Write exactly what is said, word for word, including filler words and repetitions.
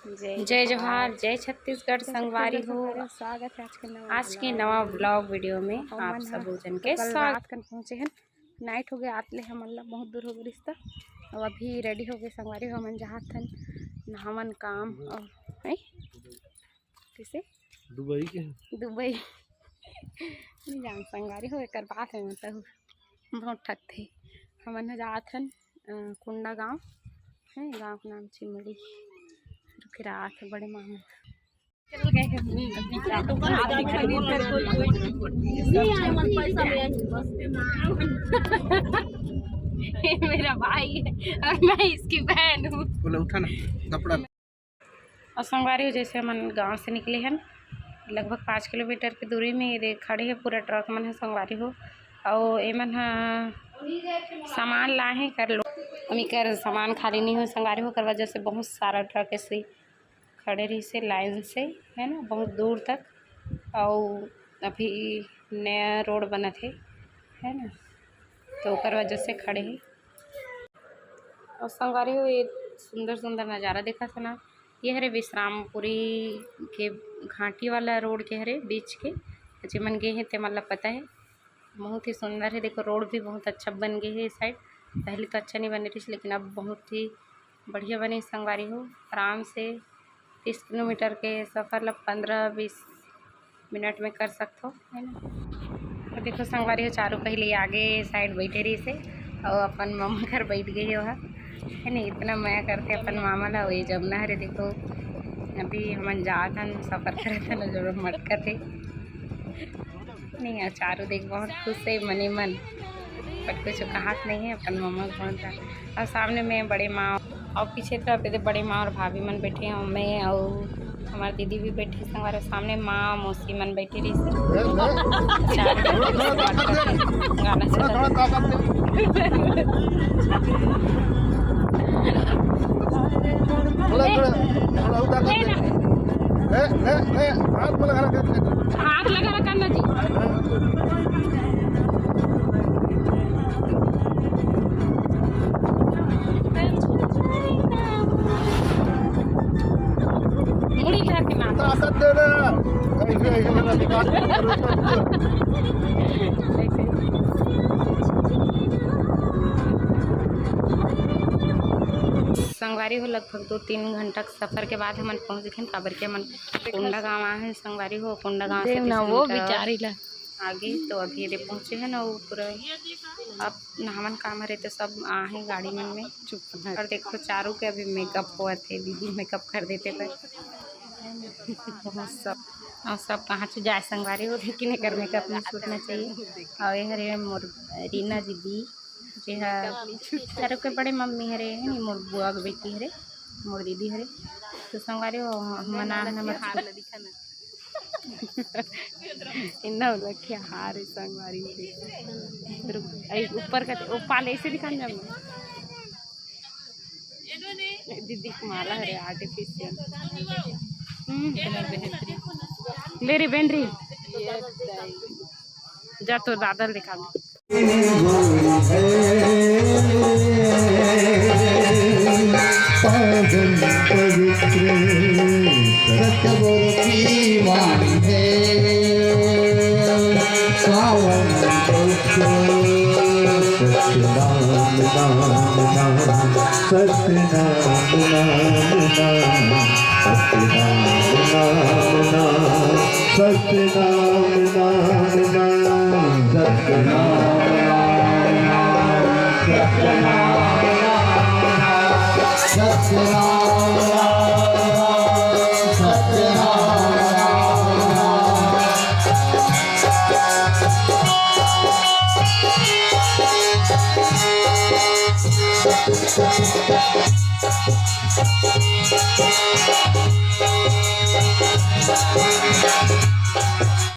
जय जोहार, जय छत्तीसगढ़ संगवारी हो। स्वागत है आज के नवा आज के नवा vlog video में। आप सब जन के स्वागत। कन पहुँचे हैं, night हो गया आत ले हमन ला, बहुत दूर हो गया रिश्ता। अब अभी ready हो गए संगवारी हो, हमन जात हन नहावन काम। और नहीं किसे दुबई के दुबई नहीं जान संगवारी हो, एक बात है मतलब बहुत ठक थे। हमन ह जात हन कुंडा गांव है, गांव के नाम चिमड़ी। रुख रात है बड़े मामा। मेरा भाई है और मैं इसकी बहन हूँ। बोले उठा ना कपड़ा। और संगवारी हो, जैसे हमन गांव से निकले हन, लगभग पाँच किलोमीटर की दूरी में ये खड़े है पूरा ट्रक मन है संगवारी हो। और एमन ह सामान लाहे कर लो, हम कर सामान खाली नहीं हो संगवारी हो, कर वजह से बहुत सारा ट्रक ऐसे खड़े रही से लाइन से, है ना, बहुत दूर तक। और अभी नया रोड बनत है, है ना, तो ओकर वजह से खड़े है। और संगवारी हो, ये सुंदर सुंदर नज़ारा देखा था ना, ये हरे विश्रामपुरी के घाटी वाला रोड के हरे बीच के, जेमन गे हे ते मन ला पता है। बहुत ही सुंदर है। देखो, रोड भी बहुत अच्छा बन गए है इस साइड। पहले तो अच्छा नहीं बने रही, लेकिन अब बहुत ही बढ़िया बने संगवारी हो। आराम से तीस किलोमीटर के सफर ला पंद्रह बीस मिनट में कर सकथो, है ना। तो देखो संगवारी हो, चारू पहले आगे साइड बैठे रही से और अपन मामा घर बैठ गई हो, है ना। इतना मया करते अपन मामा ला। ये जमुना हरे देखो, अभी हमन जात हन, सफर करत हन, जरूर मटकत है। नहीं यार, चारू देख बहुत खुश है मने मन, पर कुछ कहत नहीं है अपन मामा के बहुत ज्यादा। और सामने में बड़े माँ और पीछे तरफ एदे बड़े माँ और भाभी मन बैठे हैं, मैं और हमार दीदी भी बैठी संगवारी। सामने माँ मौसी मन बैठी रही से। चारू गाना चला। थोड़ा, थोड़ा, थोड़ा उतार दे। ए, ए, ए, हाथ में लगा रखा है। हाथ लगा रखा है ना जी। मुड़ी धर के ना। ताकत दे ना। ऐसे, ऐसे करना, निकाल। संगवारी हो, लगभग दो तीन घंटा के सफर के बाद हमन पहुंच गए, काबर के हमन कुंडा गांव आए हैं संगवारी हो। कुंडा गांव से देख ना, तीस वो किलोमीटर बेचारी ला। आगे तो अभी ये पहुंचे हैं ना, वो पूरा अब नहावन काम हरे तो सब आहे गाड़ी मन में। चुप रह। और देखो चारू के अभी मेकअप हुआ थे, दीदी मेकअप कर देते पर सब, और सब कहाँ से जाए संगवारी हो, लेकिन एकर मेकअप नहीं छूटना चाहिए। और ये हरे मोर रीना दीदी, जे ह चारू के बड़े मम्मी हरे, है नी, मोर बुआ के बेटी हरे, मोर दीदी हरे। तो संगवारी हो, मना हमर इन्ना लखिया हार है संगवारी में। रुक, ऐ ऊपर का, ओ पाले ऐसे दिखा ना। दीदी के माला हरे artificial। हम्म, ले रे बेंदरी। जा तो दादा ल दिखा। पावन पवित्र सतगुरु की वाणी है। सावन पवित्र सतनाम नाम नाम, सतनाम नाम नाम, सतनाम नाम नाम, सतनाम नाम नाम, सतनाम नाम नाम, सतनाम नाम नाम, सतनाम नाम नाम, सतनाम नाम नाम।